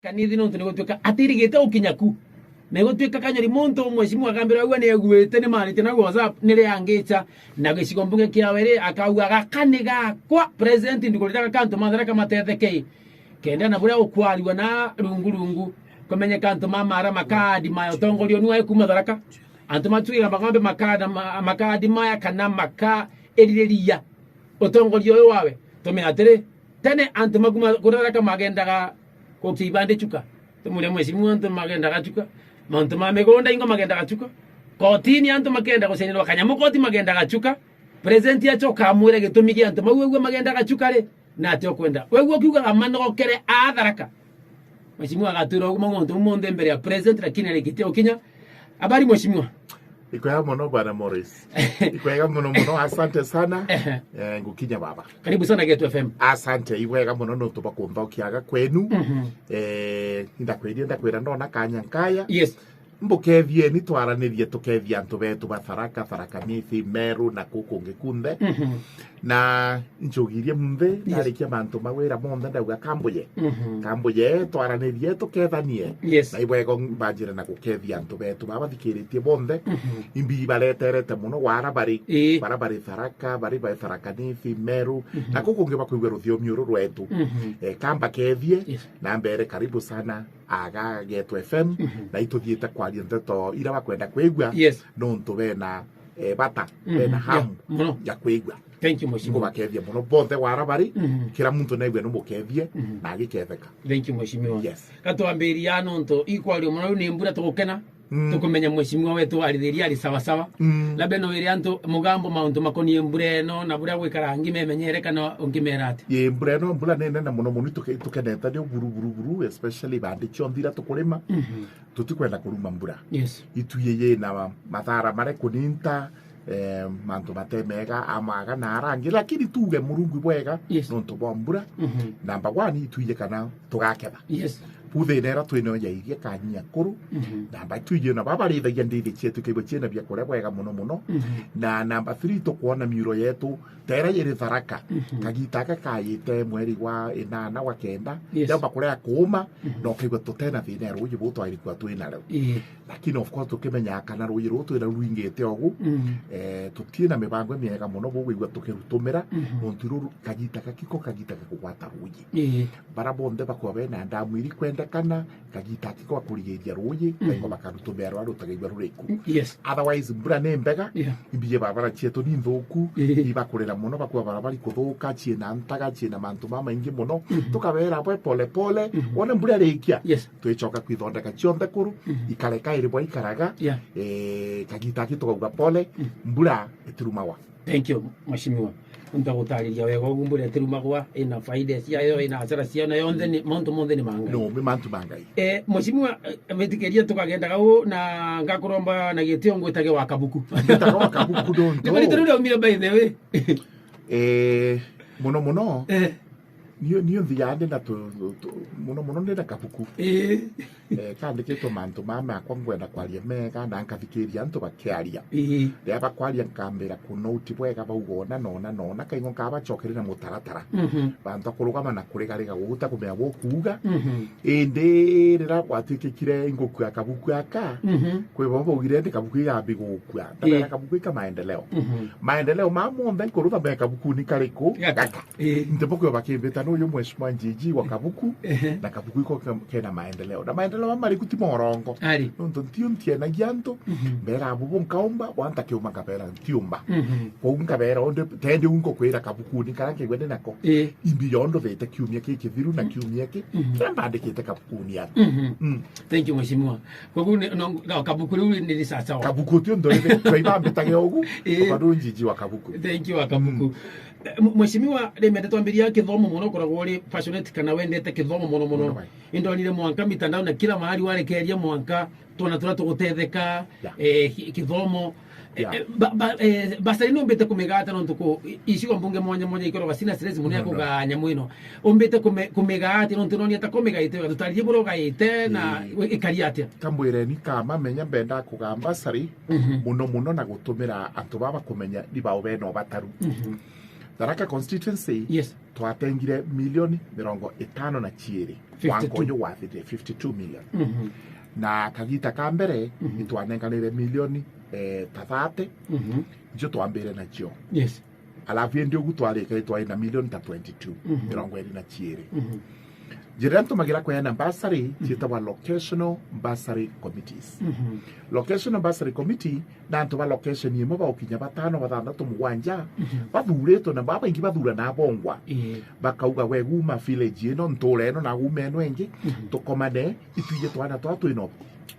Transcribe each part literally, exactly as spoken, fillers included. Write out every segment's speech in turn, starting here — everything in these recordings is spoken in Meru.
Kanithi nontu ni gutuika atirigite ukinya ku. Na igutwika Kanyori muntu mheshimiwa akambira ugua ni aguite ni marite na WhatsApp ni riangicha na gicigo mbunge kiawe ri akauga gaka ni gakwa president ndikurira gaka antu ma Tharaka matetheke. Kenda na buria ukwarua na rungu rungu kumenyeka antu ma mara makadi ma utongoria ni wae kuma Tharaka. Antu matwira magombe makada ma- makadi maya kana maka eririria utongoria uyu wawe. Tumenya atiri, tene antu makuma kuria Tharaka magendaga gukia ibandi Chuka. Tumuria mheshimiwa antu magendaga Chuka. Mauntu ma migunda ingo magendaga Chuka. Kotini antu makenda gucenirwa kanyamu koti magendaga Chuka. President achoka amwire gitumi gia antu mau uguo magendaga Chuka ri, na ati okwenda. Weguo kiugaga manogokere a Tharaka. Mheshimiwa agatwira uguo mauntu monthe mbere ya president, lakini arikitie gukinya. Habari mheshimiwa? Ikwega muno bwana Morris. Ikwega muno muno, asante sana. Ehe. Eh, ngukinya baba. Karibu sana Getu F M. Asante, ibwega muno nontu bwa kunthokia aga kwenu. Mhm. Eh, indakwiria ndakwira ndona kanya nkaya. Yes. Mbukethieni twaranirie tukethia antu betu ba Tharaka, Tharaka Nithi, Meru na kuu kungi kunthe. Mhm. Na njugirie munthi, yes, ndarikia mantu ma wira monthe ndauga kambuye. Mhm. Kambuye twaranirie tukethanie. Yes. Na ibwega mbanjire na gukethia antu betu baba bathikiritie bonthe. Mhm. Imbi bareterete muno wara bari, ii, bara bari Tharaka, bari ba Tharaka Nithi, Meru, mhm, na kuu kungi bakwigua ruthiomi uru rwetu. Mhm. Eh, kamba kethie, yes, na mbere karibu sana aga Getu F M, mhm, na ituthiite kwaria nteto ira bakwenda kwigua, yes, nontu bena, eh, bata, mhm, bena, yeah, hamu muno ya kwigua. Thank you, mheshimiwa. Ngubakethia muno bonthe wara bari, mhm, kira muntu naigua numukethie, mhm, na agiketheka. Thank you, mheshimiwa. Yes. Gatwambiria nontu ikwario muno riu ni mbura tugukena, mm, tukumenya mheshimiwa wetu arithiria ari sawa sawa. Mm. Labda no wire antu mugambo mauntu makonie mbura ino na buria gwikara ngimemenyere kana ungimera ati? Ye, mbura ino, mbura ni nene muno muno, tuke-, tukenete ni buru, buru, buru, especially bandi cionthe ira tukurima. Mhm. Tutikwenda kuruma mbura. Yes. Itui yina mathara mare kuninta, eh, mantu mate mega, amaga na arangi, lakini tuge Murungu bwega, yes, nontu bwa mbura. Mhm. Number one, itui kana tugaketha. Yes. Pu thina ira twinayo ya iria kanyia kuru. Mhm. Namba itui na babarithagia ndithi cietu kaigua ciina bia kuria bwega muno muno. Mhm. Na namba three, tukwona miuro yetu tera yiri Tharaka. Mhm. Kagita aka kayite mweri wa inana wa kenda. Yes. Yamba kuria kuuma, mhm, na ukaigua tutena thina ya ruuji buu twairi kwa twina ruu. Ii. Lakini of course tukimenyaga kana ruuji ruu twina rwingite ugu, mm, eh, tutina mibango miega muno bugwigua tukirutumira, mhm, nontu ruru kagita gakiko kagita gakugwata ruuji. Ii. Bara bonthe bakwa bena ndamu iri kwendekana, kagita gakiko bakurigiria ruuji, mhm, kaiko bakarutumira ruria rutagaigua ruriku. Mm, yes. Otherwise, mbura ni mbega, yeah, imbiji barabara cietu ni nthuku, ii, ibakurira muno, bakwa barabara ikuthuka, ciina ntaga, ciina mantu mamaingi muno. Mhm. Tukabera bwe pole pole, mhm, wona mbura irikia, yes, twicoka kwithondeka cionthe kuru, mhm, ikareka iri bwa ikaraga, yeah, eh, kagita aki tukauga pole, mhm, mbura itirumagwa. Thank you, mheshimiwa. Nontu bwa gutariria wega ugu mbura itirumagwa, ina faida ciayo, ina hasara ciayo, na yonthe ni, mauntu monthe ni ma Ngai. No, ni mantu ma Ngai. Eh, mheshimiwa, eh, witikirie tukagendaga uu, na ngakuromba na gitio ngwitage wa Kabuku. Ngwitaga wa Kabuku nontu. Ni marita riu riaumire by the way. Eh, muno muno. Eh. Nio, nio nthiaga ndi na tu, tu, muno muno ndi na kabuku. Ii. Eh, kandikitwe mantu maa makwa ngwenda kwaria mega, na nkathikiria antu bakiaria. Ii. Riria bakwaria nkambira kunoti bwega bauga ona, na ona, na ona, kaingo nkabacokeria na mutaratara. Mhm. Bantu akurugama na kurigariga guta kumenya gukuuga. Mhm. Indi riria gwatuikikire ingukua kabuku aka, mhm, kwi bamwe baugire ndi kabuku igambi gukua. Ndabera, ii, kabuku ika maendeleo. Mhm. Maendeleo ma monthe nkurutha me kabukuni kariku? Gaka. Gaka. Ii. Nti bukwe bakimbita ni uyu mheshimiwa Njiji wa Kabuku, ehe, na Kabuku iko ke-, kena maendeleo. Na maendeleo ma mariku ti morongo. Ari. Nontu ntiu ntienagia antu, mhm, mbera bubu nkaumba, wanta kiuma nkabera ntiumba. Mhm. Kwou nkabera, onde, tendi unko kwira Kabuku ni kara kigwe ni nako. Ii. Imbi yondo thete kiumia ki kithiru na, mm, kiumia ki, mhm, kira mbandikite Kabuku ni atu. Mhm. Mm. Thank you, mheshimiwa. Kwou ni, no, no, Kabuku riu ni risasawa. Kabuku tio ndorire, twaibambitage ugu, ii, bado Njiji wa Kabuku. Thank you, wa Kabuku. Mm. Eh, mwe-, mheshimiwa, rimende twambiria kithomo muno, ukoragwo uri passionate kana wendete kithomo muno muno. Muno bai. Indonire mwanka mitandao na kila mahali warekeria mwanka, twana turia tugutetheka, yeah, eh, ki-, kithomo. Eh, yeah, eh, ba-, ba-, eh, basari numbite kumigata nontu ku, i-, icigo mbunge mwanya mwanya ikoragwa cina stress muno ya, no, no, kugaa nyamu ino. Umbite kume-, kumigata nontu nonia ta kumigaite wega, tutaririe buria ugaite na, ii, we-, ikari atia? Kambwireni kama menya mbenda kugaa basari, mhm, muno muno na gutumira antu baba kumenya ni bao bena ubataru. Mhm. Tharaka constituency, yes, twatengire milioni mirongo itano na ciiri. Fifty-two. Mwanka uyu wathirire, fifty-two million. Mhm. Na kagita ka mbere, mhm, itwanenkanire milioni, eh, ta thirty, mhm, ncio twambire nacio. Yes. Alafu indi ugu twarika twari na milioni ta twenty-two, mhm, mirongo iri na ciiri. Mhm. Njira iria ntumagira kweana bursary, mhm, ciitagwa locational bursary committees. Mhm. Locational bursary committee na antu ba location imwe bagukinya batano, bathanthatu, mugwanja, mhm, bathuritwe, na babaingi bathurana bongwa. Ii. Bakauga, "We guma village ino, ntura ino, na guma ino ingi, mhm, tukomane, itwiji twana twa twina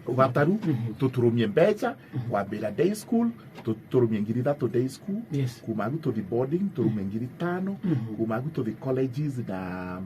ubataru, mhm, tuturumie mbeca, mhm, kwambira day school, tu-, turumie ngiri ithatu day school, yes, kuma agu tuthi boarding, turumie ngiri itano, mhm, kuma agu tuthi colleges na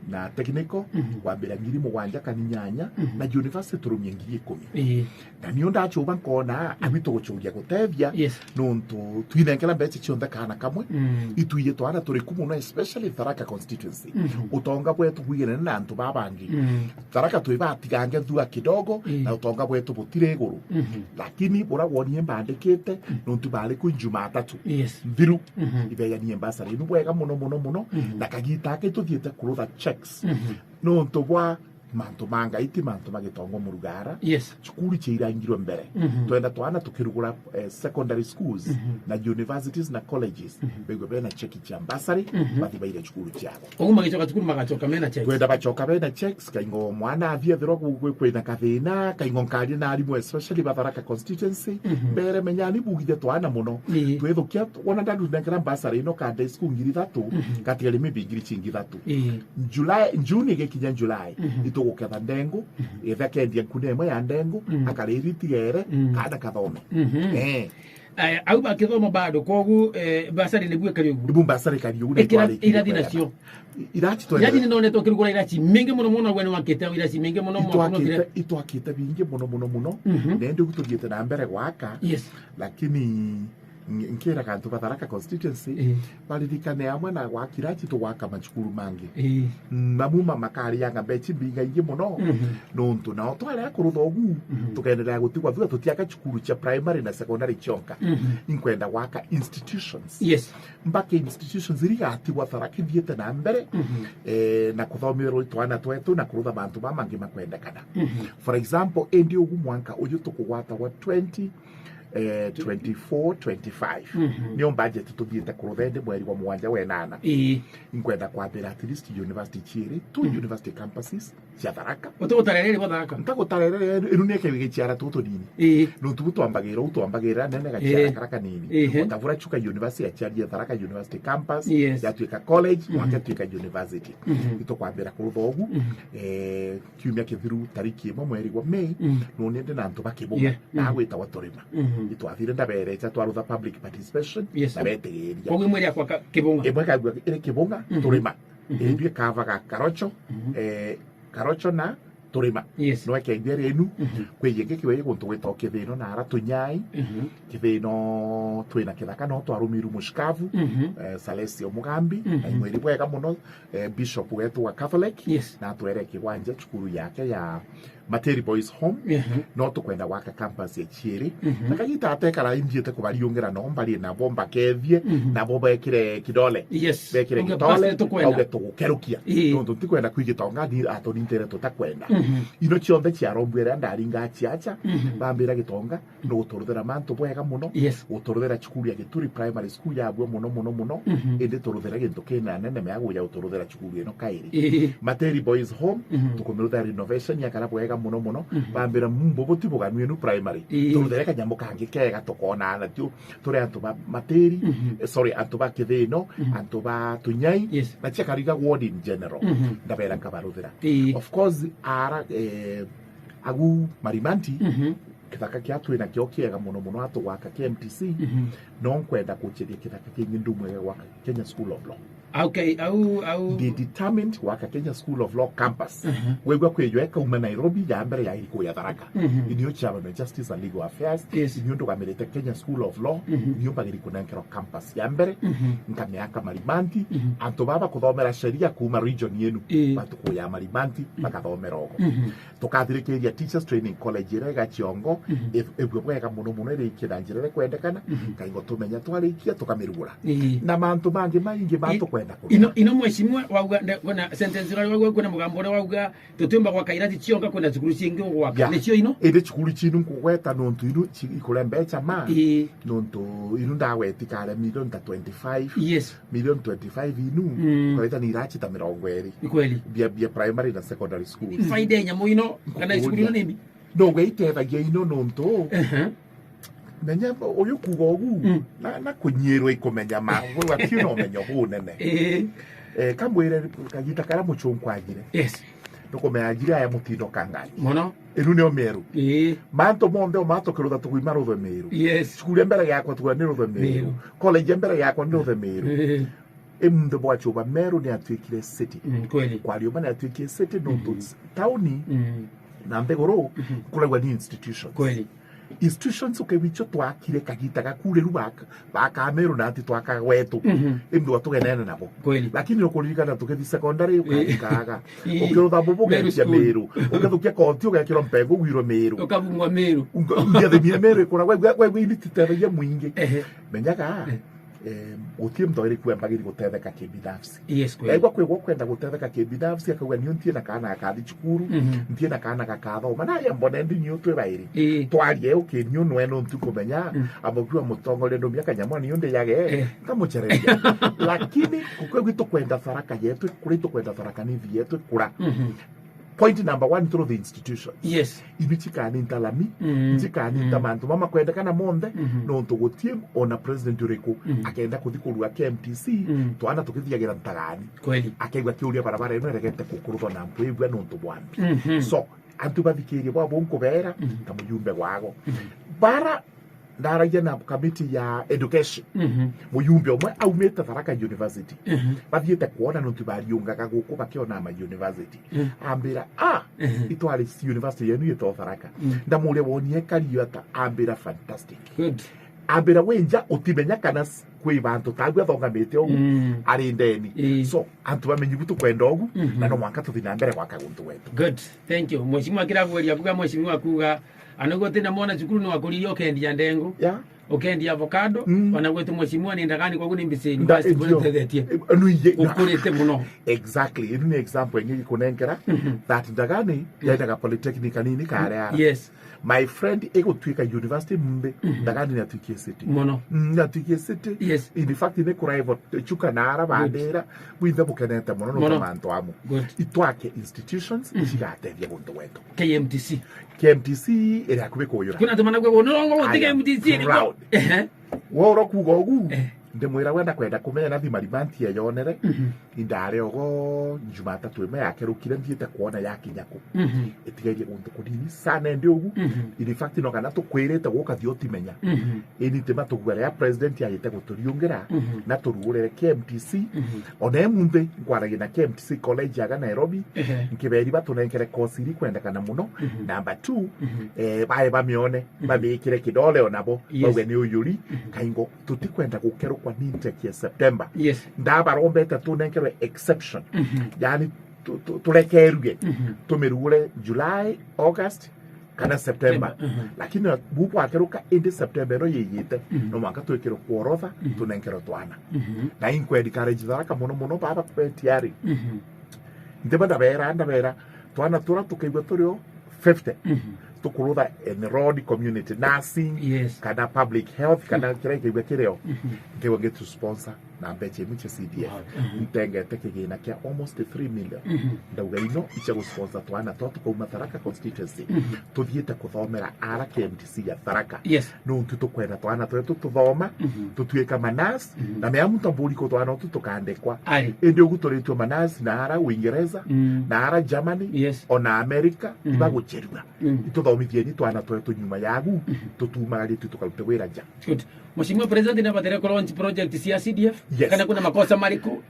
na technical, mhm, kwambira ngiri mugwanja kana inyanya, mhm, na university turumie ngiri ikumi." Ii. Na niu ndachuba nkona, mm, agwitu guchuria gutethia, yes, nontu twinenkera mbeca cionthe kaana kamwe, mm, itwiji twana turiku muno, especially Tharaka constituency. Mhm. Utonga bwetu bwiganene na antu babangi. Mm. Tharaka twi batigange thua kidogo, mm, na utonga bwetu butiri iguru. Mhm. Lakini bura wonie mbandikite, mm, nontu bari ku Jumatatu, yes, nthiru, mhm, ibeganie mbasari inu bwega muno, muno, muno, mhm, na kagita aki tuthiite kurutha checks. Mhm. Nontu bwa mantu ma Ngai, ti mantu ma gitongo murugara. Yes. Cukuru ciairangirwe mbere. Mhm. Twenda twana tukirugura, eh, secondary schools, mhm, na universities na colleges. Mhm. Baigwe bena cheki cia mbasari, mhm, bathi baire cukuru ciabo. Koguo magicoka cukuru magacoka mena checks. Twenda bacoka bena checks, kaingo mwana athi ethirwa gu-, gu-, kwina kathina, kaingo nkaria na arimu, especially ba Tharaka constituency, mhm, mbere menyani bugithe twana muno. Ii. Twithukia, wona ndandu nengera mbasari ino ka day school ngiri ithatu, mhm, gatigari maybe ngiri cingi ithatu. Ii. July, June igikinya July, mhm, ituguketha ndengu, mhm, ithe kendia nkuna imwe ya ndengu, mhm, akariri tigere, mhm, kana kathome. Mhm. Eh. Aya, au bakithoma bado, kogu, eh, basari nibue kari ugu. Nibu mbasari kari ugu, na itwari irathi nacio. Irathi twende. Irathi ni nonete ukirugura irathi mingi muno muno, gwe ni wakite irathi mingi muno, muno itwakite, itwakite bingi muno muno muno. Mhm. Na indi ugu tuthiite na mbere gwaka. Yes. Lakini ng-, nkiraga antu ba Tharaka constituency, eh, baririkane amwe na gwaka irathi tugwaka macukuru mangi. Eh. Mm, mamu ma makarianga mbeca mbingaingi muno. Mhm. Nontu nao twarega kurutha ugu, mhm, tukendelea gutigwa thua tutiaka cukuru cia primary na secondary cionka. Mhm. Inkwenda gwaka institutions. Yes. Mbake institutions iri igatigwa Tharaka ithiite na mbere, mhm, eh, na kuthomerwa twana twetu na kurutha mantu mamangi makwendekana. Mhm. For example, indi ugu mwanka uyu tukugwata wa twenty, eh, twenty-four, twenty-five. Mhm. Niyo budget tuthiite kurutha indi mweri wa mugwanja wa enana. Ii. Inkwenda kwambira at least university ciiri, two, mhm, university campuses cia Tharaka. Uti gutarere iri bo Tharaka? Nta gutarere iri, inu ni eke wigi ciara tu tunini. Ii. Nontu bu twambagira, u twambagira nene gaciara, ii, kara kanini. Ii. Otavura Chuka University yaciarie Tharaka University Campus, yes, yatuika college, mhm, mwanka yatuika university. Mhm. Itukwambira kurutha ugu, mhm, eh, kiumia kithiru tariki imwe mweri wa Mei, mm, nuni ndi na antu ba Kibunga, yeah, na, mm, agwitawa Turima. Mhm. Itwathire ndaberecha twarutha public participation, yes, na betigiria. Koguo imwe iri akwa ka-, Kibunga? Imwe kagua iri Kibunga, mhm, Turima. Mhm. Indi kava ga Karocho, mhm, eh, Karocho na Turima. Yes. No ekengwe rinu, mhm, kwi ingi kiwe guntu gwitwa Kithino na ara Tunyai. Mhm. Kithino twina kithaka no twarumiru mushikavu, mhm, eh, Celestio Mugambi, mhm, na imwiri bwega muno, eh, Bishop wetu wa Catholic, yes, na atwere kigwanja cukuru yake ya Materi Boys Home. Mhm. No tukwenda gwaka campus ya ciiri. Mhm. Na kagita atekara inthiite kubariungira no mbari nabo mbakethie, mhm, nabo bekire kidole. Yes. Bekire, uge gitole, basi tukwenda, auge tugukerukia. Ii. Nontu ntikwenda kwi gitonga ni atonintire tutakwenda. Mhm. Ino cionthe ciarombwire ndaringa ciacha, mhm, bambira gitonga, no guturuthira mantu bwega muno, yes, guturuthira cukuru ya Gituri Primary School yabua muno, muno, muno, mhm, indi turuthira gintu kina nene mea guja guturuthira cukuru ino kairi. Ii. Materi Boys Home, mhm, tukumiruthira renovation yakara bwega muno, muno, mhm, bambira mumbo buti buganu inu primary. Ii. Turuthire kanyamu kangi kega tukona natio turi antu ba Materi, mhm, eh, sorry, antu ba Kithino, mhm, antu ba Tunyai, yes, na ciakariga ward in general. Mhm. Ndabera nkabaruthira. Ii. Of course, ara, eh, agu Marimanti, mhm, kithaka kia twina kio kiega muno muno atugwaka kia M T C, mhm, no nkwenda kuchethia kithaka kingi ndumwega gwaka Kenya School of Law. Okay, au, au. Ndi determined gwaka Kenya School of Law campus. Mhm. Wegua kwiyo ekauma Nairobi, ya mbere yairi kuya Tharaka. Mhm. Inio chairman wa Justice and Legal Affairs. Yes. Inio ndugamirite Kenya School of Law, mhm, inio mbagiri kunenkerwa campus ya mbere, mhm, nkamiaka Marimanti, mhm, antu baba kuthomera sheria kuma region yenu, ii, batukuya Marimanti, mhm, bakathomera ogo. Mhm. Tukathirikiria Teachers Training College iria iga Chiongo, mhm, ib-, ibwe bwega muno muno, irikie na njira iria kwendekana, mhm, kaigo tumenya twarikia tukamirugura. Ii. Na mantu mangi maingi ma, i-, tukwenda kuruga. Ino, ino mheshimiwa wauga, nde-, kwina sentence iria wauga, kwina mugambo uria wauga, tutiumba gwaka irati cionka, kwina cukuru cingi ugwaka. Yeah. Nicio ino? Indi cukuru cinu nkugweta nontu inu ci-, ikure mbeca ma. Ii. Nontu inu ndagweti kare milioni ta twenty-five. Yes. Milioni twenty-five inu, mm, ukareta ni irachi ta mirongo iri. Ni kweli. Bia, bia primary na secondary schools. Faida ya nyamu ino, kana cukuru ino nini? No, we itethagia ino nontu. Ehe. Menya uyu kuuga ugu, mm, na, na kunyirwa ikumenya ma, we wati na umenyo bunene. Ii. Eh, kamwire kagita karia muchunku agire. Yes. Nukumenya ajire aya mutindo kangani. Muno. Inu nio mieru. Ii. Mantu monthe o matukirutha tukuima ruthe miru. Yes. Cukuru ya mbere yakwa tuga ni ruthe miru. Miru. College ya mbere yakwa ni ruthe miru. Ii. Imunthe bwachuba Meru ni atuikire city. Mm, kweli. Kwariuma ni atuikire city nontu, mhm, tauni, mm, na nthiguru, mhm, kuragwa ni institutions. Kweli. Institutions ukewicho twakire kagita gakuriru baka, baka Meru na ati twaka gwetu. Mhm. Imbi watugenene nabo. Kweli. Lakini ukuririkana tukithi secondary, ii, ukatikaga. Ii. Ukirutha bubu Meru ugetia school. Meru. Ukathukia koti ugekirwa mpengo gwirwo Meru. Ukabungwa Meru. Unga-, ungiathimire Meru ikura, we, we, we, we, ini titebagia mwingi. Ehe. Menyaga, eh, eh, gutie mtu iri kuembagiri gutetheka kibinafsi. Yes, kweli. Aigua kwigwa kwenda gutetheka kibinafsi, akauga, "Niu ntie na kana akathi cukuru, mhm, ntie na kana gakathoma." Na ya mbone ndi niu twi bairi. Ii. Twarie ukiniu nwe nontu kumenya, mm, amukiwa mutongoria ndumia kanyamwa niu ndiyage, eh, nkamuchereria. Lakini kukwe gwitu kwenda Tharaka yetu, kuri tukwenda Tharaka Nithi yetu kura. Mhm. Point number one, through the institutions. Yes. Ibi chikani ntalami, mm, chikani, mm, ntamantu mama kwendekana monthe, mhm, nontu gutie ona president uriku, mhm, akenda kuthi kurua K M T C, mm, twana tukithiagira ntagani. Kweli. Akaigua kiuria barabara ino iregete kukuruthwa na mpu ibua nontu bwambi. Mhm. So, antu bathikirie bwa bunku beera, mhm, ta mujumbe wago. Mhm. Bara ndaragia na kamiti ya education. Mhm. Muyumbe umwe aumite Tharaka University. Mhm. Bathiite kwona nontu bariungaga guku bakiona ma university. Mhm. Ambira, "Ah, mhm, itwari university yenu yitwa Tharaka." Mhm. Ndamuria, "Wonire kari ata?" Ambira, "Fantastic." Good. Ambira, "Winja utimenya kana s-, kwi bantu tagu athongamite ugu, mm, ari ndeni." Ii. So, antu bamenyi bu tukwenda ugu, mhm, na no mwanka tuthi na mbere gwaka guntu gwetu. Good. Thank you. Mheshimiwa kirabu eria kuga, mheshimiwa kuga, Ana gwe utina mwana cukuru ni wakuririe ukendia ndengu, yeah, ukendia avocado, mm, ona gwetu mheshimiwa ni ndagani, koguo ni mbicini, nda-, basi ndio. Bure tethetie. Eh, no, iye, no. Ukurite muno. Exactly. Iri ni example ingi gikunenkera, mhm, that ndagani, mm, yendaga polytechnic kanini karia. Yes. My friend, igutwika university mbe, mhm, ndagani ni atwikie city. Muno. Mm, ni atwikie city. Yes. In fact, ni kurival Chuka na ara, good, bandira, bwinthe bukenete muno, muno, nontu mantu amu. Good. Itwake institutions, mhm, cigatethia guntu gwetu. K M T C. K M T C iri hakuhi kuyura. Kuna tumana kwe, no, no, I am K M T C ni proud. Ehe. Woro kuuga ugu, eh, ndimwira wenda kwenda kumenya na thimari banti eyonere, mhm, indare ogo Jumatatu imwe yakerukire, nthiite kwona yakinya ku. Mhm. Itigairie guntu kunini sana, indi ugu. Mhm. In fact, no kana tukwirite guka thi utimenya. Mhm. Ini ntima tugua riria president ajite guturiungira, mhm, na turugurire K M T C. Mhm. Ona imunthi nkwaragia na K M T C college aga Nairobi, ehe, nkiberi batunenkere course iri kwendekana muno. Mhm. Number two, mhm, eh, bae bamione, mhm, bamikire kidole onabo, yes, bauge ni uyuri, mhm, kaingo tutikwenda gukerukwa ni intake ya September. Yes. Ndabarombete tunenkerwe exception. Mhm. Yani tu-, tu-, turekerue, mhm, tumirugure July, August, kana September. September, mhm. Lakini bu gwakeruka, indi September ino yiyite, mhm, no mwanka twikirwe kuorotha, mhm, tunenkerwe twana. Mhm. Na inkwe encourage Tharaka muno muno, baba kwe tiari. Mhm. Ntiba ndabera, ndabera, twana tura tukaigua turio fifty. Mhm. Tukurutha enrolled community nursing, yes, kana public health, kana, mhm, kiria ikaigua kirio. Mhm. Nkeigua ngitu sponsor na mbecha imwe cia C D F. Wow. Mhm. Ntengete kigina kia almost three million. Mhm. Ndauga ino icia gusponsor twana twa tukauma Tharaka constituency. Mhm. Tuthiite kuthomera ara K M T C ya Tharaka. Yes. Nontu tukwenda twana twetu tuthoma, mhm, tutuika manasi, mhm, na mea muntu mburi ko twana tu tukandikwa. Ai. Indi ugu turitwe manasi na ara Uingereza, mm, na ara Germany, yes, ona America, mm, ibagucherua. Mm. Ituthomithieni twana twetu nyuma yagu, mhm, tutumagaritue tukarute wira nja. Good. Mheshimiwa President, nabatere ku launch project cia C D F? Yes. Kana kuna makosa mariku?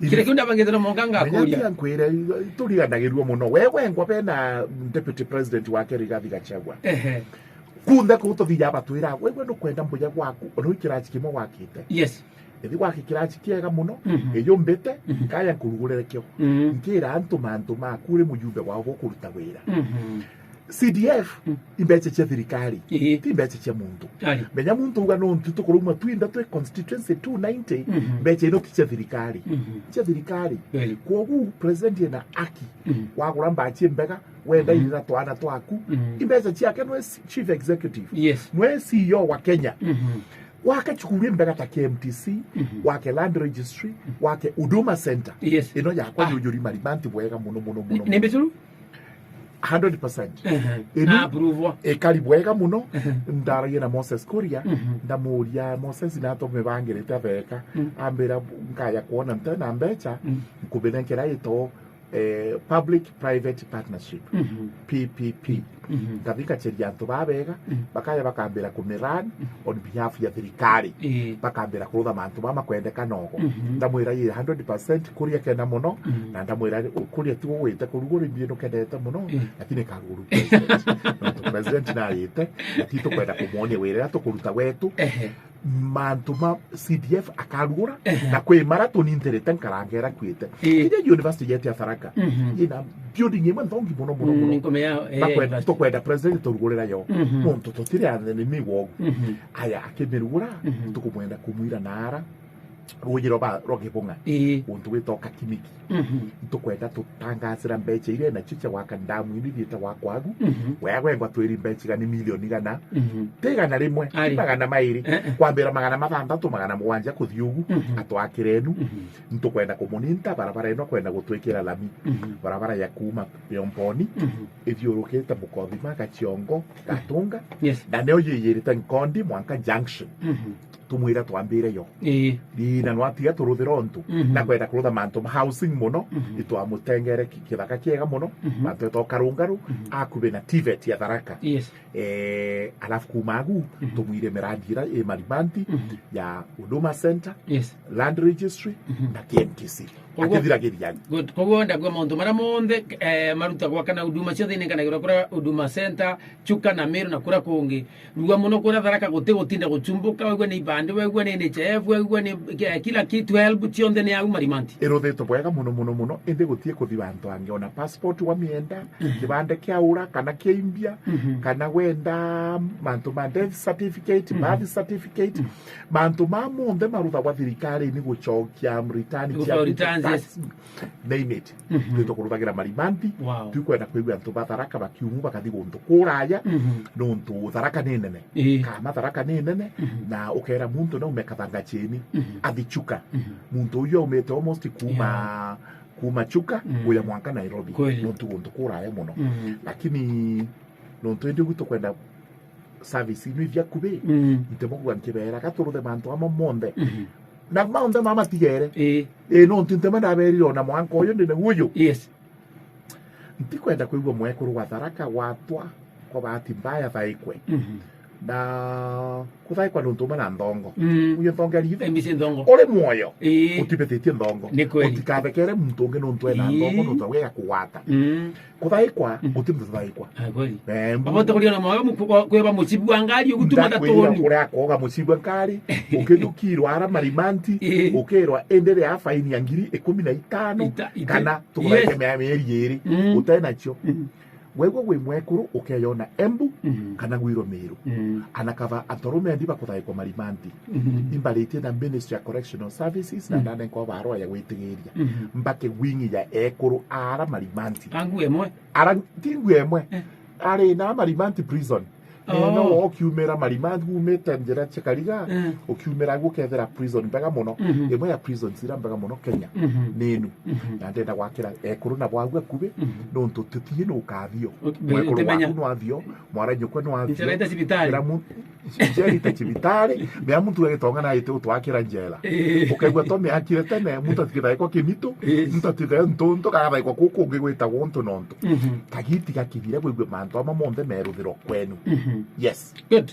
Kire kiu ndabangite na monga ngakuria. Menya tiga nkwire, turiganagirua muno. We wengwa bena deputy president wake Rigathi Gachagua. Ehe. Kunthe kuu tuthiaga batwira, "Wegwe nukwenda mbuya gwaku, ona ui kiraji kimwe gwakite." Yes. Ithi gwaki kiraji kiega muno, Mhm. iyumbite, Mhm. kaya nkurugurire kio. Mhm. Nkira antu mantu maku uri mujumbe wao gukuruta wira. Mhm. C D F, Mm. imbeca cia thirikari, Ii. ti mbeca cia muntu. Ari. Menya muntu uga no ntu tukurauma twinda twi constituency two ninety, Mhm. mbeca ino ti cia thirikari. Mhm. Cia thirikari. Kweli. Kwogu president ena aki Mhm. wagura mbachi mbega, wenda Mhm. iri na twana twaku. Mhm. Imbeca ciake nwe s-, chief executive. Yes. Nwe C E O wa Kenya. Mhm. Wake cukuru imbega ta K M T C, Mhm. wake land registry, wake Huduma Center. Yes. Ino yakwa Ah. ni ujuri Marimanti bwega muno, muno, muno, Ni, muno. ni mbicuru? Hundred percent. Ehe. Inu Na approve. ikari bwega muno. Ehe. Ndaragia na Moses Kuria, Mhm. ndamuria, "Moses, na tumibangirite atheka." Mm. Ambira, "Nkaya kuona nte na mbeca, Mm. nkubinenkera ito, eh, public private partnership, Mhm. P P P." Mhm. Ngathi ngacheria antu babega, Mhm. bakaya bakambira kumirun Mhm. on behalf ya thirikari. Ii. Bakambira kurutha mantu mama kwendeka nogo. Mhm. Ndamwira, "Ii, hundred percent, Kuria kena muno." Mhm. Na ndamwira, "Kuria tu ugwite kurugura imbi ino kenete muno, Ii. lakini karuguru president." Nontu president narite, na ti tukwenda kumwonia wira, tukuruta wetu. Ehe. Mantu ma C D F akarugura, Ehe. na kwi mara tunintirite nkarangera kwite. Ii. Kinya university yetu ya Tharaka, Mhm. ina building imwe nthongi muno, muno, Mm, muno. Nkomea, eh, Bakwe-, university. Tukwenda president turugurira yo. Mhm. Nontu tutiri anene ni wogu. Mhm. Aya, akimirugura, Mhm. tukumwenda kumwira nara ruuji rwa ba-, rwa Gibung'a. Ii. Guntu gwitwa Kakimiki. Mhm. Ntukwenda tutangasira mbeca iria nacio cia gwaka ndamu ino ithiite gwakwa agu. Mhm. Wea gwengwa twiri mbeca igana ni milioni igana. Mhm. Ti igana rimwe, Ari. ni magana mairi. Eh, eh. Kwambira magana mathantatu, magana mugwanja kuthi ugu, Mhm. atwakire nu. Mhm. Ntukwenda kumuninta barabara ino kwenda gutwikira lami. Mhm. Barabara ya kuuma Yomboni, Mhm. ithiurukite Mukothima, Gachiongo, Gatunga. Yes. Na nio yiyirite Nkondi mwanka junction. Mhm. Tumwira twambire yo. Ii. Ii, na nwatiga turuthira untu, Mhm. na kwenda kurutha mantu ma housing muno, Mhm. itwamutengere ki-, kithaka kiega muno, Mhm. mantu etwa karungaru, Mhm. akubi na TVET ya Tharaka. Yes. Eh, alafu kuma agu, Mhm. tumwire mirandi ira i Marimanti, Mhm. ya Huduma Center, Yes. Land Registry, Mhm. na K M T C. Koguo Akithira githia. Good. Koguo ndagua mauntu maria monthe, eh, marutagwa kana huduma ciothe inenganagirwa kuria Huduma Center, Chuka na Meru na kuria kungi. Rua muno kuria Tharaka guti gutinda guchumbuka, wegua ni ibandi, wegua ni N H I F, wegua ni, eh, kila kitu, help, cionthe ni au Marimanti. Iruthitwe bwega muno, muno, muno, indi gutie kuthi bantu angi. Ona passport wamienda, Mhm. kibande kia ura, kana kia imbia, Mhm. kana wenda mantu ma death certificate, Mhm. birth certificate, Mhm. mantu ma monthe maruthagwa thirikari ni gucokia return Gucokia cia returns, tax. Yes. Name it. Mhm. Nitukuruthagira Marimanti. Wow. Tukwenda kwigua antu ba Tharaka bakiumu bakathi guntu kuraya. Mhm. Nontu Tharaka ni nene. Ii. Kama Tharaka ni nene, Mhm. na ukera muntu na ume Kathanga chini, Mhm. athi Chuka. Mhm. Muntu uyu aumite almost kuma, Yeah. kuma Chuka, Mhm. kuya mwanka Nairobi. Kweli. Nontu guntu kuraya muno. Mhm. Lakini nontu indi ugu tukwenda service ino ithi akubi, Mm. ntemo kuga nkibera, gaturuthe mantu ama monthe. Mhm. Na monthe mama matigere. Ii. Ii, no nti ntema ndaberire ona mwanka uyu ndi na uyu. Yes. Ntikwenda kwigua mwekuru wa Tharaka watwa kwa bahati mbaya thaikwe. Mhm. Na kuthaikwa nontu umwe na nthongo. Mm. Uyu nthongo ari ithe. M B C nthongo. Uri mwoyo. Ii. Utibetitie nthongo. Ni kweli. Utikathekere muntu ungi nontu ena Ii. nthongo, nontu we akugwata. Mm. Kuthaikwa, Mm. guti muntu uthaikwa. Ah, kweli. Eh, mbu- Baba, utakuriona mwawe mu-, kwa, kweba mucibu wa ngari, ugutuma Ndakwira ndatoni. Uria akoga mucibu wa ngari, ukithukirwa ara Marimanti, Ii. ukirwa indi ria faini ya ngiri ikumi na itano, Ita-, ita-, kana tukuthaike Yes. mia-, mieri iri, Mm. utenacio. Mm. Wegua wi mwekuru, ukeyona Embu, Mm. kana gwirwa Meru. Mm. Ana kaba antu arume endi bakuthaikwa Marimanti. Mm. Imbaritie na Ministry ya Correctional Services, na Mm. ndanenka barua ya gwitigiria. Mm. Mbake wing ya ekuru ara Marimanti. Angu emwe. Ara, ti ngu emwe. Eh. Ari na Marimanti prison. Oh. Eh, no ukiumira Marimanti, umite njira cia Kariga, Eh. ukiumira agu ukethira prison mbega muno. Mhm. Imwe ya prisons ira mbega muno Kenya. Mhm. Ninu. Mhm. Na ndenda gwakira ekuru na bwagu akubi, Mhm. nontu tutii nu ukathio. Ut-, Mwekuru utimenya. Waku no athio, mwaranyukwe no athio. Njira ita cibitari. Kira mu-, Njeri ta cibitari, mea muntu agitonga na ite utwakira njera. Ii. Ukaigua to meakire tene, muntu atigithaikwa Kimitu, Ii. muntu atigithaikwa ntuntu, kana thaikwa kuku kungi gwitagwo untu nontu. Mhm. Kagiti gakinyire kwigua mantu ama monthe meruthirwa kwenu. Mhm. Yes. Good.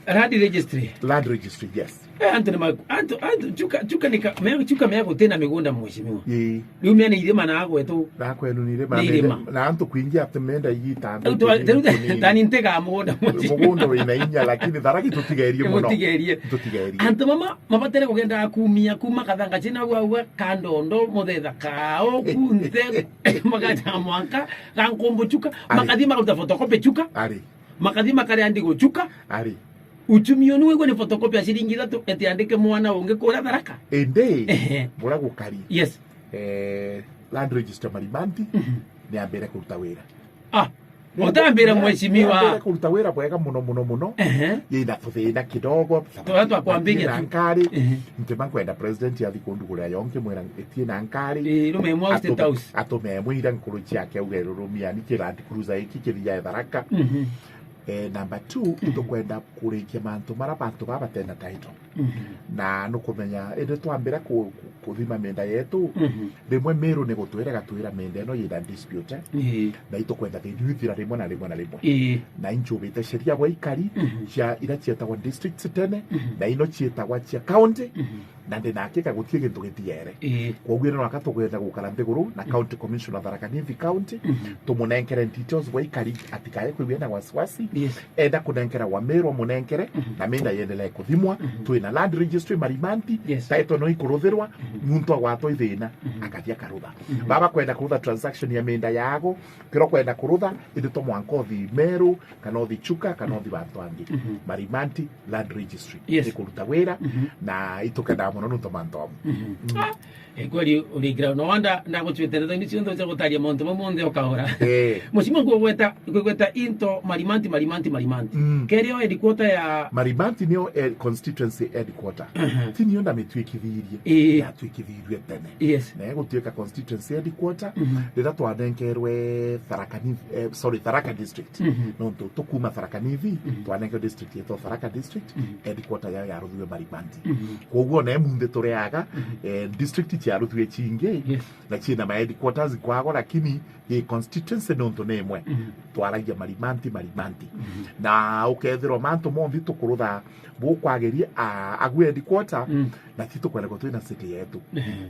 Land registry. Land registry, yes. Eh, antu ni ma-, antu, antu, chuka, chuka ni ka, me, chuka me gutina migunda, mheshimiwa. Ii. Riu mea ni irima na gwetu. Na kwenu ni irima. Ni irima. Na antu kwingi ati menda igita. Riu tu, riu tani ntega mugunda, mheshimiwa. Mugunda wina inya, lakini Tharaka tutigerie muno. Tutigerie. Tutigerie. Antu mama, mabatere kugenda kumia, kuma Kathanga china gwa, gwa Kandondo, Muthetha Kao, kunthe, magaja mwanka, ga Nkumbu chuka, ari. Makathi makaruta photocopy chuka. Ari. Makathi makaria ndigo chuka. Ari. Uchumi unu wigwe ni photocopy ya ciringi ithatu, eti andike mwana ungi kuria Tharaka. Indi, ehe, muria gukari. Yes. Eh, land register Marimanti, mhm, ni ambire kuruta wira. Ah, utambira, mheshimiwa. Ni ambire kuruta wira bwega muno, muno, muno. Ehe. Yina tuthina kidogo. Turia twakwambiria na tu. Nkari. Ehe. Ntima nkwenda president athi kundugurira yonke mwira etie na nkari. Eh, rume mwa State House. Atume mwira nkuru ciake auge rurumiani ki Land Cruiser iki kithia Tharaka. Mhm. Eh, number two, mm, itukwenda kurikia mantu mara bantu baba batena title. Mhm. Na nukumenya, indi twambira ku-, ku-, kuthima menda yetu, mhm, rimwe Meru ni gutwira igatwira menda ino yina dispute, eh? Ii. Na itukwenda thini ithira rimwe na rimwe na rimwe. Ii. Na inchubite sheria bwa ikari, mhm, cia ira cietagwa districts tene, mhm, na ino cietagwa cia county, mhm. Na ndi na hakika guti gintu gitigere. Ii. Kwoguo no aka tugenda gukara nthiguru na, mm, county commissioner Tharaka Nithi County, mhm, tumunenkere details bwa ikari atikae kwigua na wasiwasi. Yes. Enda kunenkera wa Meru amunenkere, mhm, na menda yendelee kuthimwa. Mhm. Twina land registry Marimanti, yes, title no ikuruthirwa, mhm, muntu agwatwa ithina, mhm, akathia karutha. Mhm. Baba kwenda kurutha transaction ya menda yago, kiro kwenda kurutha, indi to mwanka uthi Meru, kana uthi Chuka, kana uthi bantu angi. Mhm. Marimanti, Land Registry. Yes. Ikuruta wira, mhm, na itukendaa muno nuntu mantu amu. Mhm. Mm. Ah, eh, kweli uri ground. No wonder ndagucwete ndeto ini cionthe cia gutaria mauntu mau monthe ukaura. Eh. Mheshimiwa, ngugweta, ngugweta into Marimanti, Marimanti, Marimanti. Mm. Kerio headquarter ya Marimanti nio, eh, constituency headquarter. Mhm. Ti nio ndamitwikithirie. Eh. Yatwikithirie tene. Yes. Na igutuika constituency headquarter, mhm, riria twanenkerwe Tharaka Nithi, eh, sorry, Tharaka District. Mhm. Nontu tukuma Tharaka Nithi, mhm, twanenkerwe district yetu Tharaka District, mhm, headquarter yayo yaruthiwe Marimanti. Mhm. Kwoguo ona emunthi turiaga, mhm, eh, district ciaruthiwe cingi, yes, na ciina ma headquarters kwago, lakini i constituency nontu ni imwe. Mhm. Twaragia Marimanti, Marimanti. Mhm. Na ukethirwa mantu monthe tukurutha bukwagiria, a, agu headquarter, mm, na ti tukwenda gutwina city yetu. Mhm.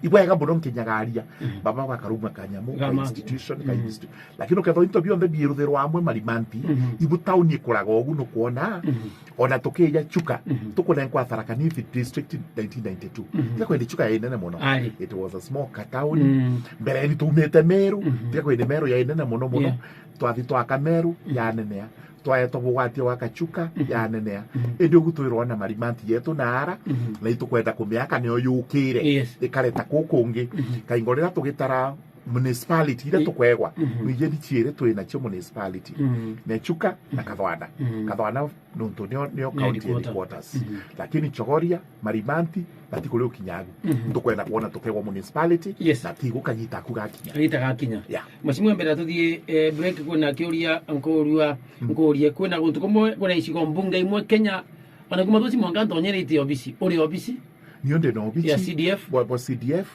Ibwega muno nkinyagaria, mhm, baba bakaruma kanyamu, ka institution, ka, mhm, institution. Lakini ukethirwa into bionthe biruthirwa amwe Marimanti, mhm, ibu town ikuraga ugu nukwona, mhm, ona tukija Chuka, mhm, tukunenkwa Tharaka Nithi District nineteen ninety-two. Mhm. Tiga kwindi Chuka ya inene muno. Ari. It was a small ka town. Mm. Mbere ni tumite Meru, mhm, tiga kwindi Meru ya inene muno muno. Yeah. Twathi twaka Meru, mhm, ya nenea. Twaetwa bugwati wa Kachuka, mhm, ya nenea. Mhm. Indi ugu twirwa na Marimanti yetu na ara, mhm, na itukwenda kumiaka niyo yukire. Yes. Ikareta kukungi. Mhm. Kaingo riria tugitara municipality iria, i-, tukwegwa, mhm, nwije ni ciiri twi nacio municipality. Mhm. Ni Chuka na, mhm, Kathwana. Mhm. Kathwana nontu nio, nio, nio county headquarters. Headquarters. Mhm. Lakini Chogoria, Marimanti, bati kuri ukinyagu. Mhm. Tukwenda kwona tukegwa municipality, yes, na tigu kagita aku gakinya. Kagita gakinya. Yeah. Mheshimiwa, mbere tuthie, eh, break, kwina kiuria nkurua, mm, nkurie, kwina guntu kumwe, kwina icigo mbunge imwe Kenya, ona kuma tuci mwanka ntonyerete obisi, uri obisi? Nio ndi na obisi ya C D F. Bwa, bwa C D F,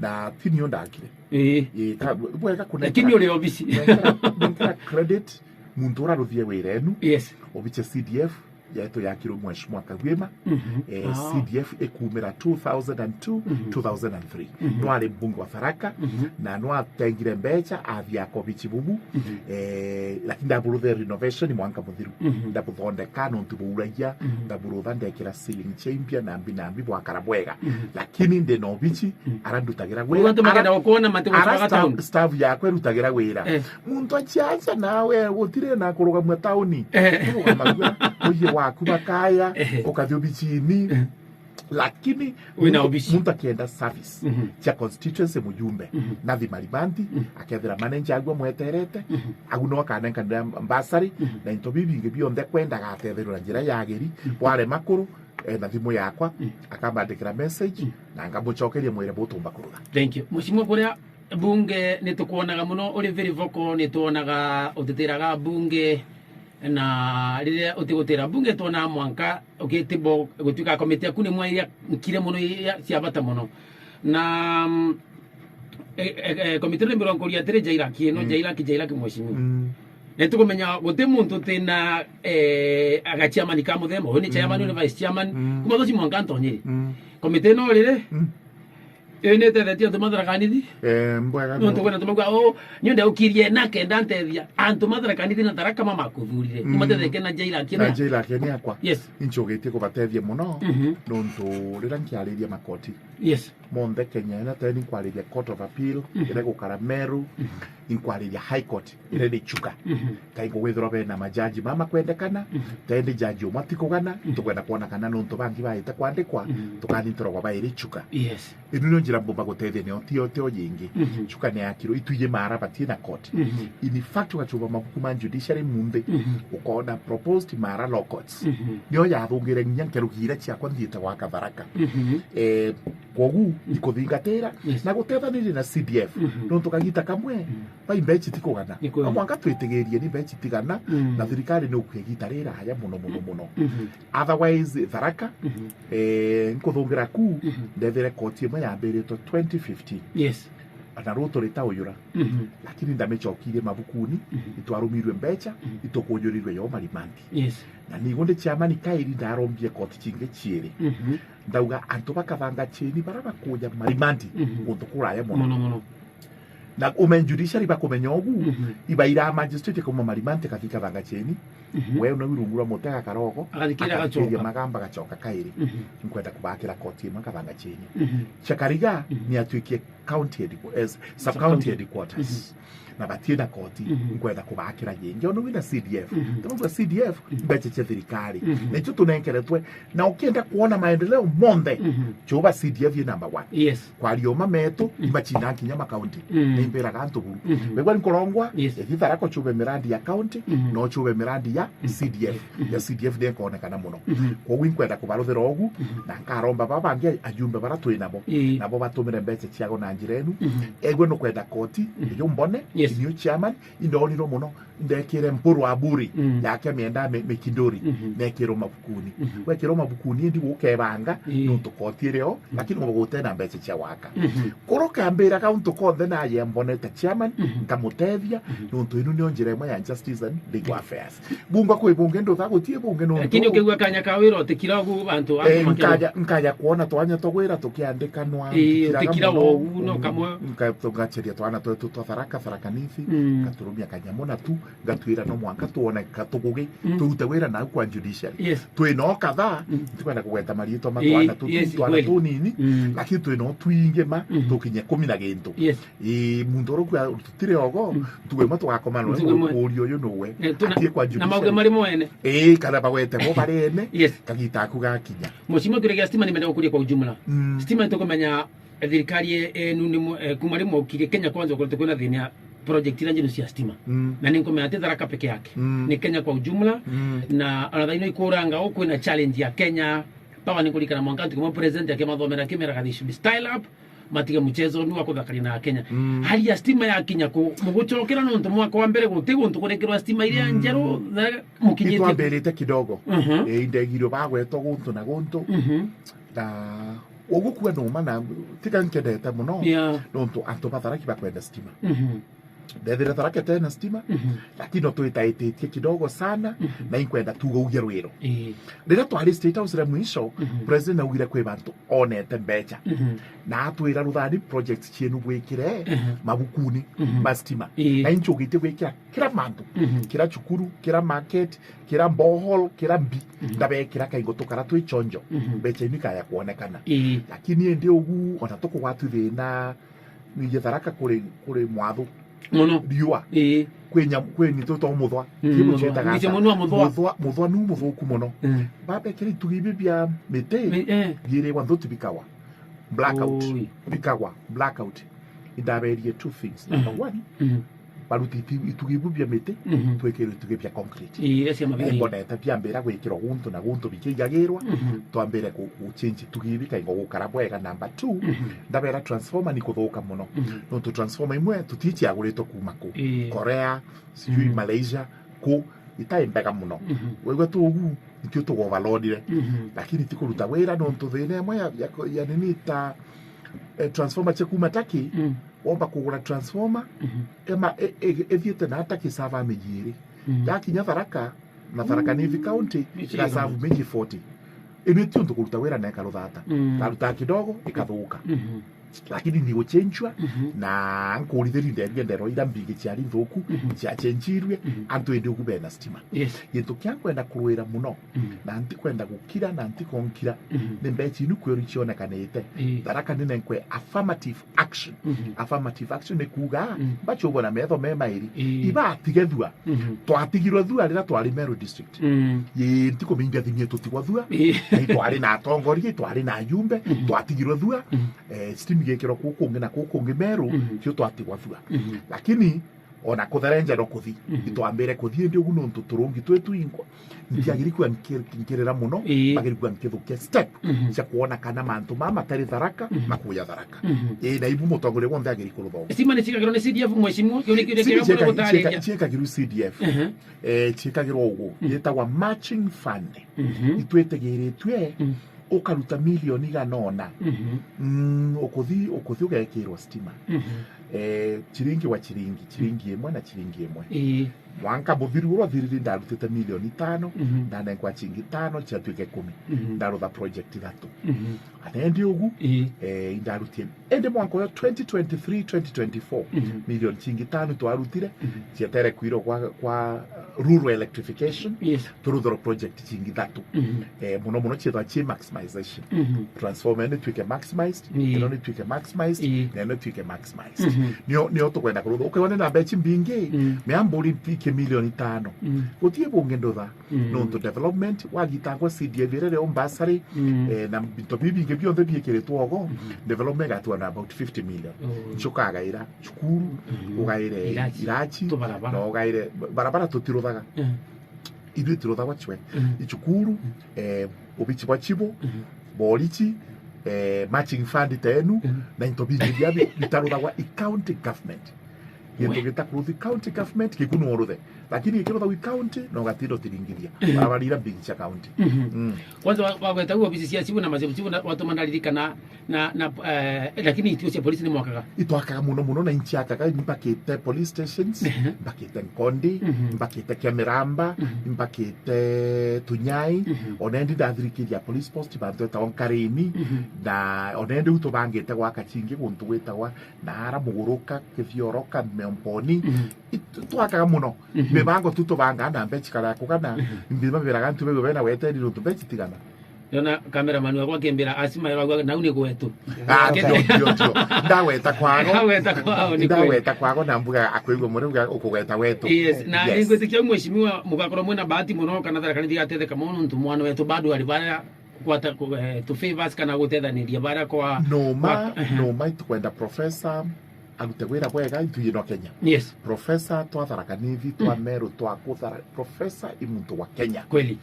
na ti nio ndakire. Ii. Ii, ka, bwega kunenka. Lakini uri obisi. Nengera, nengera credit muntu uraruthie wira enu. Yes. Obisi ya C D F yetu yakirwe Mheshimiwa Kagwima. Mhm. Eh, ah. C D F ikumira two thousand and two, mhm, two thousand and three. Mhm. Nwari mbunge wa Tharaka, mhm, na nwatengire mbecha athia kobichi bubu. Mhm. Eh, lakini ndaburuthe renovation mwanka muthiru. Mhm. Ndabuthondeka nontu buuragia, mhm, ndaburutha ndekira ceiling cha impia na mbi na mbi bwakara bwega. Mhm. Lakini ndi na obichi, mhm, ara ndutagira wira. Uga antu makenda gukona mati gucoka town. Staff yakwa irutagira wira. Eh. Muntu achiacha nawe gutire na kurugamua tauni. Eh. Urugamagua, mucii waku bakaya, eh, ukathi obichini. Eh. Lakini wina muntu, obichi, muntu akienda service, mhm, cia constituency mujumbe, mhm, nathi Marimanti, mhm, akethira manager agua mweterete, mhm, agu no akanenkanira mbasari, mhm, na into bibi bingi bionthe kwenda agatetherwa na njira yagiri, mhm, warema kuru, eh, na thimu yakwa, mhm, akambandikira message, mhm, na ngamucokeria mwire butumba kurutha. Thank you. Mheshimiwa, kuria bunge ni tukwonaga muno uri very vocal, ni twonaga uteteraga bunge, na riria utigutera bunge twonaga mwanka ugitibo gutuika komiti yaku ni mwa iria nkire muno, iria cia bata muno. Na, mm, e, e, e, komiti ino ni mirongo iri atiri, Jairaki ino, mm, Jairaki, Jairaki mheshimiwa. Mm. Na tukumenya guti muntu utina, eh, aga chairman ka muthemba, uyu ni chairman, uyu ni vice chairman. Mm. Kuma tuci mwanka ntonyiri. Mm. Komiti ino riri, mm, initethetie antu ma Tharaka Nithi. Eh, mbwega. Nontu kwina antu mauga, "Oh, nyo ndeukirie na kenda ntethia." Antu ma Tharaka Nithi na Tharaka mamakuthurire. Mm. Nimatetheke na Jaila akina. Na Jaila akina akwa. Yes. Inchugitie kubatethia muno, mhm, nontu riria nkiariria makoti. Yes. Monthe Kenya ina, teni nkwariria Court of Appeal, mhm, iria gukara Meru, mhm, inkwariria High Court, iria iri Chuka. Mhm. Kaingo gwithirwa bena majaji mama kwendekana, mhm, tendi jaji umwe atikugana, mhm, tukwenda kwona kana nontu bangi baite kwandikwa, mhm, tukanyitirwa bairi Chuka. Yes. Ino nio njira mbumba gutethia nio, tio, tio yingi. Mhm. Chuka ni yakirwe, itwiji mara batie na court. Mhm. In fact, ugachuba mabuku ma judiciary munthi, mhm, ukona proposed mara law courts. Mhm. Nio yathungire nginya nkeruki iria ciakwa nthiite gwaka Tharaka. Mhm. Eh, kwogu, mm, ikuthingatira, yes, na gutethaniria na C D F. Mhm. Nontu kagita kamwe, mm, bai mbechi tikugana. Ni kweli. No mwanka twitigirie ni mbechi tigana, mm, na thirikari ni ukua igita riraya muno, muno, muno. Mhm. Otherwise, Tharaka, mhm, eh, nkuthungira ku, mhm, ndethire koti imwe yambiritwe twenty fifteen. Yes. Na riu turi ta uyura. Mhm. Lakini ndamicokirie mabukuni, mhm, itwarumirwe mbecha, mhm, itukujurirwe yo marimandi. Yes. Na nigo ndi chairman kairi ndarombie koti cingi ciiri. Mhm. Ndauga antu ba Kathanga Cheni bara bakuja marimandi, mhm, guntu kuraya muno. Muno, muno. Na ume judiciary bakumenya ugu, mhm, ibaira magistrate kuma marimandi kathi Kathanga Cheni. Mhm. We no irungu rwa muti agakara ogo, agathikira, agathikira agacoka. Magamba agacoka kairi. Mhm. Nkwenda kubakira koti imwe Kathanga Cheni. Mhm. Chakariga, mhm, ni atwikie county headqu-, eh, sub county headquarters. Mhm. Na batie na koti, mhm, nkwenda kubakira yingi. Ono wina C D F. Mhm. Tondu C D F, mhm, mbecha cia thirikari. Mhm. Nicio tunenkeretwe. Na ukienda kuona maendeleo monthe, mhm, chuba C D F i number one. Yes. Kwaria uma metu, mhm, imacina kinya makaunti. Mhm. Nimbiraga antu buru. Mhm. Wegwa nkorongwa, yes, ithi Tharaka chube mirandi ya county, mhm, no chube mirandi ya, mhm, C D F. Mhm. Ya C D F ni ikoonekana muno. Mhm. Kwogu inkwenda kubaruthira ugu, mhm, na nkaromba baba bangi ajumbe bara twi nabo. Ii. Nabo batumire mbecha ciago na njira enu. Mhm. Egwe nukwenda koti, mhm, iyo mbone, yes, inio chairman, indonirwo muno, ndekire mpuru aburi, mm, yake mienda mi-, mikinduri, mhm, nekirwo mabukuni. Mhm. Wekirwo mabukuni, indi gukebanga, ii, nontu koti irio, lakini uba gutena mbecha cia waka. Mhm. Kuru kambira kauntu konthe naye mbonete chairman, mhm, nkamutethia, mhm, nontu inu nio njira imwe ya justice and legal affairs. Bunga kwi bungi ndutha gutie bungi nontu. Lakini ukigua kanya ka wira utikira ugu bantu, eh, antu makirwa. Nkaja, nkaja kuona twanya twa wira tukiandikanwa, ii, ntikiraga utikira muno. Wogu no, mm, kamwe. Nka-, ngacheria twana twetu twa Tharaka, Tharaka Nithi, mm, ngaturumia kanyamu na tu, ngatwira no mwanka tuone ka tugugi, mm, turute wira nau kwa judiciary. Yes. Twi no kadhaa, mm, ntikwenda kugweta mariitwa ma, ii, twana tutu, yes, twana kweli, tunini, mm, lakini twi no twingi ma, mm, tukinye kumi na gintu. Yes. Ii, muntu uria ukua tutire ogo, mm, ntugu imwe tugakoma no, ntugu imwe, uria uyu nuwe, eh, tuna-, atie kwa na mauge judiciary. Mari mwene. Ii, kana bagwete bo bari ene, yes, kagita aku gakinya. Mheshimiwa, turegea stima, nimenda gukuria kwa ujumla. Mm. Stima nitukumenya thirikari ye-, yenu ni mu-, eh, kuma ri mwokirie Kenya Kwanza, ukoretwe kwina thina ya project iria njeru cia stima. Mm. Na ni nkumenya ati Tharaka peke yake. Mm. Ni Kenya kwa ujumla. Mm. Na ona thaino ikuranga u kwina challenge ya Kenya Power, ni kurikana mwanka ntuku imwe president akimathomera akimera they should style up, matige mchezo ni wa kuthakaria na Kenya. Mm. Hali ya stima yakinya ku, mugucokera nontu mwaka wa mbere guti guntu kurekirwa stima iria, mm, njeru, na mukinyite. Itwambirite kidogo. Mhm. Eh, indegirwe bagwetwa guntu na guntu. Mhm. Na ugukua numa na tiga nkendete muno, yeah, nontu antu ba Tharaka bakwenda stima. Mhm. Ndethire Tharaka tena stima, mhm, lakini no twitaititie kidogo sana, mhm, na inkwenda tuge uge rwiro. Ii. Riria twari State House ria mwisho, mhm, president augire kwi bantu onete mbecha. Mhm. Na atwira, "Ruthani projects cienu bwikire, mhm, mabukuni, mhm, ma stima." Ii. Na inchugitie gwikira kira mantu, mhm, kira cukuru, kira market, kira borehole, kira mbi, mhm, ndabekira kaingo tukara twi chonjo, mhm, mbecha inu ikaya kuonekana. Ii. Lakini indi ugu, ona tukugwatwi thina, nije Tharaka kuri, kuri mwathu. Muno. Riua. Ii. Kwi nyam-, kwi ni tu twa muthwa. Mm, ti muthwa. Muthwa. Muthwa, muthwa nu muthuku muno. Mm. Babekira itugi ibi bia miti, mi-, eh, biiri wa nthuti bikawa. Blackout. Oi. Bikawa. Blackout. Indaberie two things. Number, mm, one, mm, baruti itu-, itugi ibu bia miti, mhm, twikirwe itugi bia concrete. Ii, iria cia mabiga. Imbonete biambira gwikirwa guntu na guntu bikiigagirwa, mhm, twambire ku-, guchange itugi ibi kaingo gukara bwega. Number two, mhm, ndabera transformer ni kuthuka muno. Mhm. Nontu transformer imwe tutii ciaguritwe kuma ku. Ii. Korea, sijui, mm, Malaysia, ku itai mbega muno. Mhm. Waigua tu ugu, itio tugoverloadire. Mhm. Lakini ti kuruta wira nontu thina imwe ya, ya, ya nini ta eh, transformer cia kuma Turkey, Mm. womba kugura transformer, Mhm. ema, e, e, ithiite na Turkey sava miji iri. Mhm. Yakinya Tharaka, na Tharaka Nithi County, Miji igasavu iri. miji forty. Ino ti untu kuruta wira na ikaruthata. Mm. Karuta kidogo, ikathuka. Mhm. Lakini ni guchenjua, Mhm. na nkurithirie nderia ndero ira mbingi ciari nthuku, Mhm. ciachenjirue, Mhm. antu indi ugu bena stima. Yes. Gintu kia nkwenda kurwira muno, Mhm. na ntikwenda gukira, na ntikonkira, Mhm. ni mbeca inu kweru icionekanite. Ii. Tharaka ninenkwe affirmative action. Mhm. Affirmative action ni kuuga, Mhm. mbachubona metho me mairi. Ii. Ibatigethua. Mhm. Twatigirwe thua riria twari Meru District. Mm. Ii, ntiko mingi athimie tutigwa thua. Ii. Na itwari na atongoria, itwari na ajumbe, Mhm. twatigirwe thua. Mhm. Eh, stima igekirwa kuu kungi na kuu kungi Meru, Mhm. kio twatigwa thua. Mhm. Lakini, ona kutherenja no kuthi. Mhm. Itwambire kuthi indi ugu nontu turungi twi twingwa. Mhm. Ntiagiri kwa nki-, nkirira muno, Ii. bagiri kwa nkithukia step Mhm. cia kuona kana mantu mama matari Tharaka, Mhm. makuya Tharaka. Mhm. Ii, na ibu mutongoria wonthe agiri kuruthonga. Stima ni ciikagirwo ni C D F, mheshimiwa? Kiu ni kiu Stima kiria ciika-, mugutaririria. ciika-, ciikagirwo C D F. Mhm. Eh, ciikagirwo ugu. Mhm. Yetagwa matching fund. Mhm. Itwitigiritue Mhm. ukaruta milioni igana ona. Mhm. Mm, ukuthi, ukuthi ugekirwa stima. Mhm. Eh, chiringi wa chiringi, chiringi imwe na chiringi imwe. Ii. Mwanka muthiru uria uthirire ndarutite milioni itano, Mhm. ndanengwa chingi itano, ciatuike ikumi. Mhm. Ndarutha project ithatu. Mhm. Anendi ugu, Ii. eh, indarutie. Indi mwanka uyo twenty twenty-three, twenty twenty-four, Mhm. milioni chingi itano twarutire, Mhm. cietere kwirwo kwa, kwa rural electrification. Yes. Turuthirwe project chingi ithatu. Mhm. Eh, muno muno ciethwa ci maximization. Mhm. Transformer ino itwike maximized, Ii. ino itwike maximized, Ii. na ino itwike maximized. Mhm. Nio, nio tukwenda kurutha. Ukiona na mbechi mbingi, Mm. mea mburi ike milioni itano. Mm. Gutie bungi ndutha. Mm. Nontu development, wagitangwa C D F iria rio bursary, Mm. eh, na into biu bingi bionthe biekiritwo ogo, Mhm. development igatua na about fifty million. Oh. Nchuka agaira cukuru, Mhm. ugaire Irachi. irachi, Tubarabara. na ugaire barabara tutiruthaga. Mm. Ithui tiruthagwa chwe. Mm. Ichukuru, Mm. eh, ubichi bwa chibo, Mm. borichi, eh, matching fund tenu, Mm. na into bingi bia bi-, bitaruthagwa i county government. Gintu We. gitakuruthi county government, gikunu uruthe. Lakini gikiruthagwa i county, no gatindo tiringithia. Mm. Barabara ira mbingi cia county. Mhm. Mm. Kwanza wa-, wagweta u obisi cia chibo na machibo, chibo na, watuma ndaririkana na, na, eh, lakini ituo cia polisi ni mwakaga? Itwakaga muno muno na inchiakaga, imbakite police stations, Ehe. imbakite Nkondi, Mhm. imbakite Kiamiramba, Mhm. imbakite Tunyai, Mhm. onendi ndathirikiria police post bantu etagwa Nkarini, Mhm. na onendi u tubangite gwaka chingi guntu gwitagwa Nara, Muguruka, Kithioroka, Miomboni. Mhm. It-, twakaga muno. Mhm. Mibango tu tubangaa na mbechi kara kugana, Mhm. mbima biraga ntu bebe bena weteri nuntu mbechi tigana. Ndona cameraman wakwa akimbira, "Asima, rwagwa, nau ni gwetu." Ah, ti ndio, ndio, ndio. Ndagweta kwago. Ndagweta kwago, ni kweli. Ndagweta kwago na mbuga akwigua muri uga ukugweta wetu. Yes, na Yes. ningwitikia mheshimiwa mugakorwo mwina bahati muno kana Tharaka Nithi igatetheka muno nontu mwana wetu bado ari baria kwata ku-, eh, tu favors kana gutethaniria baria kwa No ma, kwa, ehe. no ma itukwenda professor arute wira bwega, ithui no Kenya. Yes. Professor twa Tharaka Nithi, twa Mm. Meru, twa Kuthara, professor i muntu wa Kenya. Kweli.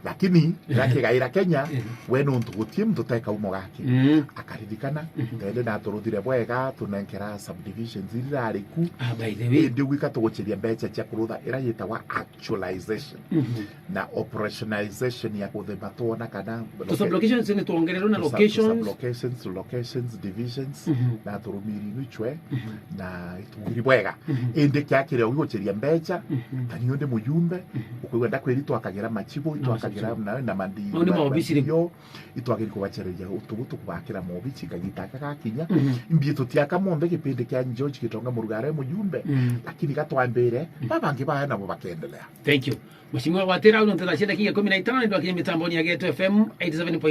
Lakini, Mm. akigaira Kenya, Mm. we nontu gutie muntu teka umo gake. Mm. Akaririkana, Mm. tende na turuthire bwega, tunenkera subdivisions irari ku. Ah, by the way. Indi gwika tuguchiria mbecha cia kurutha ira yitagwa actualization. Mhm. Na operationalization ya kuthima twona kana Tu sublocations ni twongererwe na tu sub-, tu locations. Sublocations, locations, divisions, Mhm. na turumiri inu ichwe, Mhm. na itugiri bwega. Mhm. Indi kia kiria ugiguchiria mbecha, Mhm. ta niyo ndi mujumbe, Mhm. ukwigua ndakwiri twakagira machibu, Na itwakagira machibu. na, na mandi-, Mau ni ma-, maobisi ri? madio, itwagiri kubachereria utugu tukubakira mobichi kagita aka gakinya. Mhm. Mbi tutiaka monthe gipindi kia George Gitonga Murugara e mujumbe, Mhm. lakini gatwambire, Mhm. babangi baya nabo bakendelea. Thank you. Mheshimiwa Watira, au nontu thaa cia dakika ikumi na itano ni ndwakinya mitamboni ya Geto F M eighty seven point